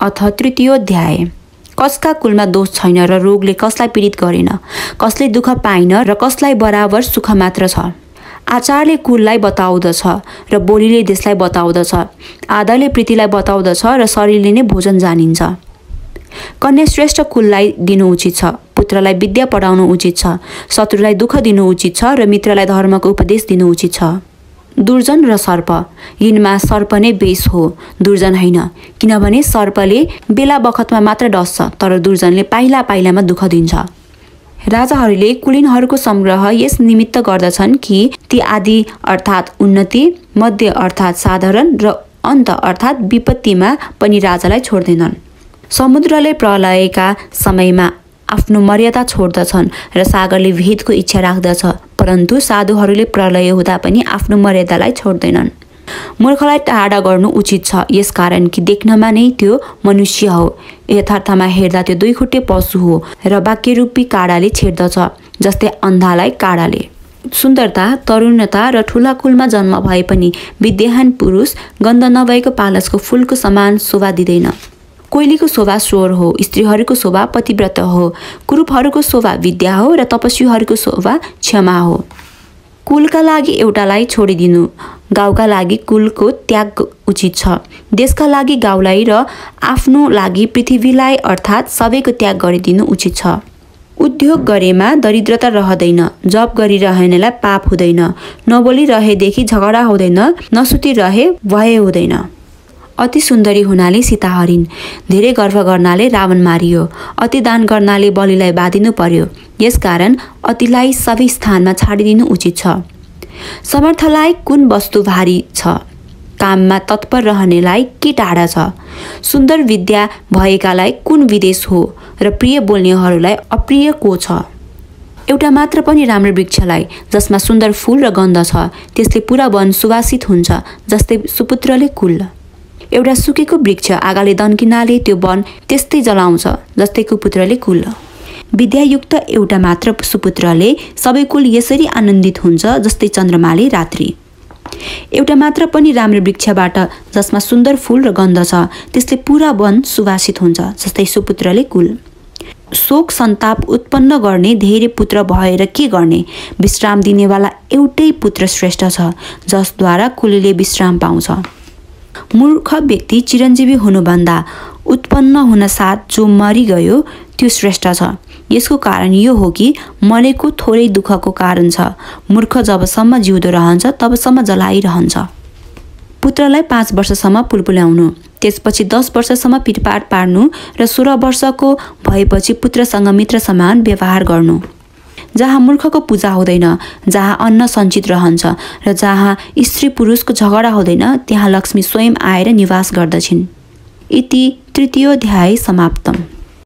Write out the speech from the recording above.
अथ तृतीयोध्याय। कसका कुलमा दोष छैन र रोगले कसलाई पीडित गरेन, कसले दुःख पाइन र कसलाई बराबर सुख मात्र छ। आचारले कुललाई बताउँदछ र बोलीले देशलाई बताउँदछ। आदरले प्रीतिलाई बताउँदछ र शरीरले नै भोजन जानिन्छ। कन्या श्रेष्ठ कुललाई दिनु उचित छ, पुत्रलाई विद्या पढाउनु उचित छ, शत्रुलाई दुःख दिनु उचित छ र मित्रलाई धर्मको उपदेश दिनु उचित छ। दुर्जन र सर्प। यिनमा सर्प नै बेस हो, दुर्जन होइन, किनभने सर्पले बेला बखतमा मात्र डस्छ तर दुर्जनले पाइला पाइलामा दुःख दिन्छ। राजाहरूले कुलीनहरूको संग्रह यस निमित्त गर्दछन् कि ती आदि अर्थात् उन्नति, मध्य अर्थात् साधारण र अन्त अर्थात् विपत्तिमा पनि राजालाई छोड्दैनन्। समुद्रले प्रलयका समयमा आफ्नो मर्यादा छोड्दछन् र सागरले भेदको इच्छा राख्दछ, परन्तु साधुहरूले प्रलय हुँदा पनि आफ्नो मर्यादालाई छोड्दैनन्। मूर्खलाई टाढा गर्नु उचित छ, यसकारण कि देख्नमा नै त्यो मनुष्य हो, यथार्थमा हेर्दा त्यो दुई खुट्टे पशु हो र वाक्यरूपी काँडाले छेड्दछ, जस्तै अन्धालाई काँडाले। सुन्दरता, तरुणता र ठुला कुलमा जन्म भए पनि विद्याहान पुरुष गन्ध नभएको पालसको फूलको समान शोभा दिँदैन। कोइलीको शोभा स्वर हो, स्त्रीहरूको शोभा पतिव्रत हो, कुरूपहरूको शोभा विद्या हो र तपस्वीहरूको शोभा क्षमा हो। कुलका लागि एउटालाई छोडिदिनु, गाउँका लागि कुलको त्याग उचित छ। देशका लागि गाउँलाई र आफ्नो लागि पृथ्वीलाई अर्थात् सबैको त्याग गरिदिनु उचित छ। उद्योग गरेमा दरिद्रता रहँदैन, जप गरिरहेनेलाई पाप हुँदैन, नबोलिरहेदेखि झगडा हुँदैन, नसुतिरहे भय हुँदैन। अति सुन्दरी हुनाले सीता हरिन्, धेरै गर्व गर्नाले रावण मारियो, अति दान गर्नाले बलिलाई बाँधिनु पर्यो। यसकारण अतिलाई सबै स्थानमा छाडिदिनु उचित छ। समर्थलाई कुन वस्तु भारी छ, काममा तत्पर रहनेलाई के टाढा छ। सुन्दर विद्या भएकालाई कुन विदेश हो र प्रिय बोल्नेहरूलाई अप्रिय को छ। एउटा मात्र पनि राम्रो वृक्षलाई जसमा सुन्दर फूल र गन्ध छ, त्यसले पुरा वन सुवासित हुन्छ, जस्तै सुपुत्रले कुल। एउटा सुकेको वृक्ष आगाले दन्किनाले त्यो वन त्यस्तै जलाउँछ, जस्तै कुपुत्रले कुल। विद्यायुक्त एउटा मात्र सुपुत्रले सबै कुल यसरी आनन्दित हुन्छ, जस्तै चन्द्रमाले रात्रि। एउटा मात्र पनि राम्रो वृक्षबाट जसमा सुन्दर फूल र गन्ध छ, त्यसले पुरा वन सुवासित हुन्छ, जस्तै सुपुत्रले कुल। शोक सन्ताप उत्पन्न गर्ने धेरै पुत्र भएर के गर्ने, विश्राम दिनेवाला एउटै पुत्र श्रेष्ठ छ, जसद्वारा कुलले विश्राम पाउँछ। मूर्ख व्यक्ति चिरञ्जीवी हुनुभन्दा उत्पन्न हुन साथ जो मरिगयो त्यो श्रेष्ठ छ। यसको कारण यो हो कि मरेको थोरै दुःखको कारण छ। मूर्ख जबसम्म जिउँदो रहन्छ तबसम्म जलाइरहन्छ। पुत्रलाई 5 वर्षसम्म पुलपुल्याउनु, त्यसपछि 10 वर्षसम्म पिटपाट पार्नु र 16 वर्षको भएपछि पुत्रसँग मित्र समान व्यवहार गर्नु। जहाँ मूर्खको पूजा हुँदैन, जहाँ अन्न सञ्चित रहन्छ र जहाँ स्त्री पुरुषको झगडा हुँदैन, त्यहाँ लक्ष्मी स्वयं आएर निवास गर्दछिन्। इति तृतीयोध्याय समाप्तम्।